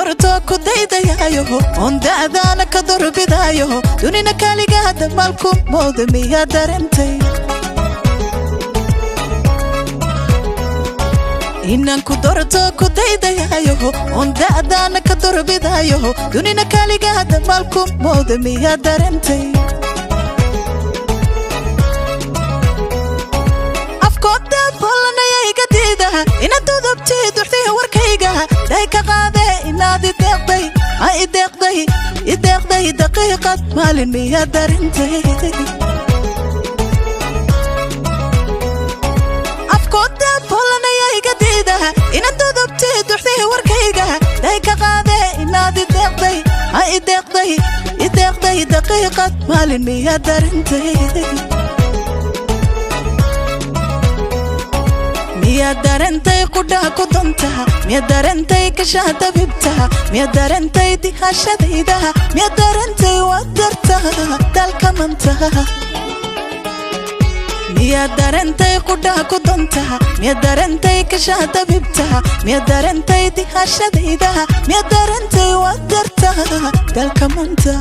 Doorto ku daydayayo oon da'daana ka dorbidaayo, dunina kaligaa damaalku mooda, miyaa darentay? Inaan ku doorto ku daydayayo oon da'daana ka dorbidaayo, dunina kaligaa damaalku mooda, miyaa darentay? Afkooda bolanaya iga diida inaad dudubtay duxdiya warkayga day ka qaadee, inaad ideeqday, ha ideeqday, ideeqday daqiiqad maalin, miyaa darentay? Afkooda bolanaya iga diida inaad dudubtay duxdiya warkayga day ka qaadee, inaad ideeqday, ha ideeqday, ideeqday daqiiqad maalin, miyaa darentay? Miyaad darentay qudhaha ku dantaha? Miyaad darentay kashaha dabibtaha? Miyaad darentay dihashadaydaha? Miyaad darentay waad dartaha dalka mantaha? Miyaad darentay qudhaha ku dantaha? Miyaad darentay kashaha dabibtaha? Miyaad darentay dihashadaydaha? Miyaad darentay waad dartaha dalka manta?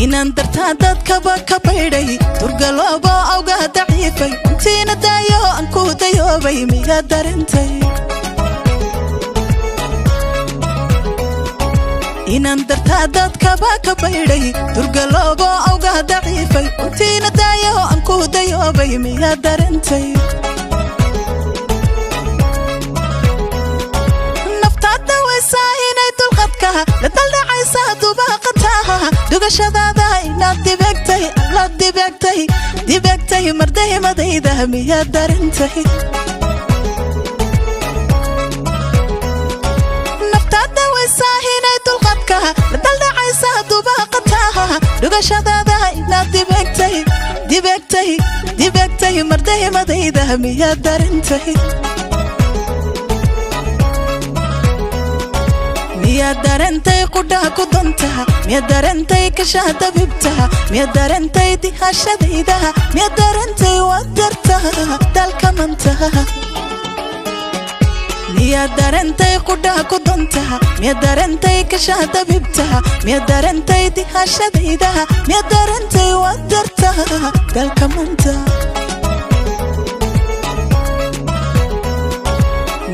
Inaan dartaa dadkaba ka baydhay, turgaloobo awgaa daciifay, intiina daayo aan ku dayoobay, miyaad darentay? Inaan dartaa dadkaba ka baydhay, turgaloobo awgaa daciifay, intiina daayo aan ku dayoobay, miyaad darentay? Naftaada waysaa inay dulqadka la daldhacaysaa dubaaqataha dhugashadaada, inaad dibeegtay, alla dibeegtay, dibeegtay mardaymadayda, miyaad darentay? Naftaada waysaa inay dulqadka la daldhacaysaa dubaaqataha dhugashadaada, inaad dibeegtay, dibeegtay, dibeegtay mardaymadayda, miyaad darentay? Miyaad darentay qudhaha ku dantaha? Miyaad darentay kashaha dabibtaha? Miyaad darentay dihashadaydaha? Miyaad darentay waad dartaha dalka mantaha? Miyaad darentay qudhaha ku dantaha? Miyaad darentay kashaha dabibtaha? Miyaad darentay dihashadaydaha? Miyaad darentay waad dartaha dalka manta?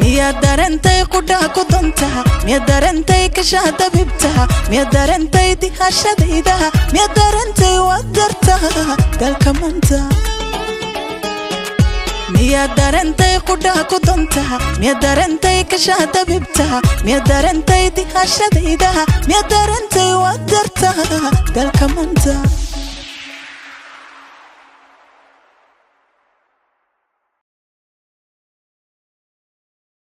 Miyaad darentay qudhaha ku dantaha? Miyaad darentay kashaha dabibtaha? Miyaad darentay dihashadaydaha? Miyaad darentay waad dartaha dalka manta? Miyaad darentay qudhaha ku dantaha? Miyaad darentay kashaha dabibtaha? Miyaad darentay dihashadaydaha? Miyaad darentay waad dartaha dalka manta?